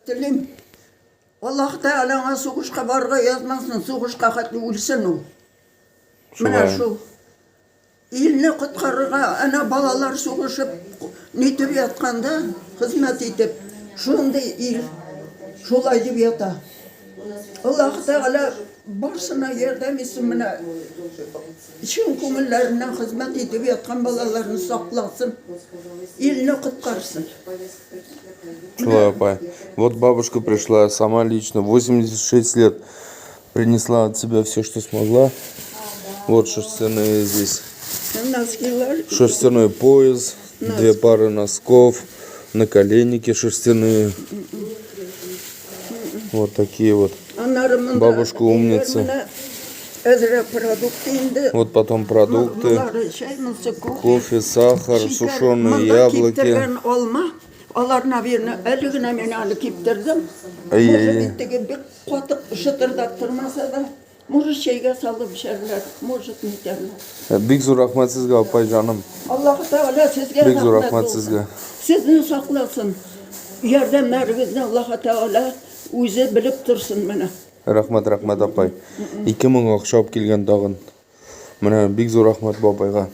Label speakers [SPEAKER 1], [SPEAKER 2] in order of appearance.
[SPEAKER 1] Телим. Аллаһ Тәгалә аңа сугышка барырга язмасын, сугышка хәтле үлсен ул. Менә шул. Илне коткарырга әнә балалар сугышып нитеп ятканда, хезмәт итеп, шундый ил шулай дип ята. Аллаһ Тәгалә барсына ярдәм итсен менә чын күңелләреннән хезмәт итеп яткан балаларны сакласын, илне коткарсын.
[SPEAKER 2] Шулай, апай. Вот бабушка пришла сама лично, 86 лет. Принесла от себя все, что смогла. Вот шерстяные здесь.
[SPEAKER 1] Носкилар.
[SPEAKER 2] Шерстяной пояс, две пары носков, наколенники шерстяные. Вот такие вот.
[SPEAKER 1] Аннары монда
[SPEAKER 2] Бабушка умница.
[SPEAKER 1] Менә әзрәк продукты инде.
[SPEAKER 2] Вот потом продукты.
[SPEAKER 1] Болары чәй, монысы кофе.
[SPEAKER 2] Кофе, сахар,
[SPEAKER 1] Шикәр.
[SPEAKER 2] сушеные
[SPEAKER 1] Монда
[SPEAKER 2] яблоки.
[SPEAKER 1] киптергән алма. Алар, наверное, әле генә мин аны киптердем.
[SPEAKER 2] Әй,
[SPEAKER 1] Может
[SPEAKER 2] әй,
[SPEAKER 1] бит теге бик катык шытырдап тормаса да, может чәйгә салып эчәрләр, может нитәрләр.
[SPEAKER 2] Бик зур рәхмәт сезгә, апай җаным.
[SPEAKER 1] Аллаһы Тәгалә сезгә
[SPEAKER 2] Бик зур рәхмәт
[SPEAKER 1] булсын.
[SPEAKER 2] сезгә.
[SPEAKER 1] Сезне сакласын. Ярдәмнәрегезне Аллаһы Тәгалә үзе белеп торсын менә.
[SPEAKER 2] Рәхмәт, рәхмәт, апай. 2000 акча алып килгән тагын. Менә бик зур рәхмәт бу апайга.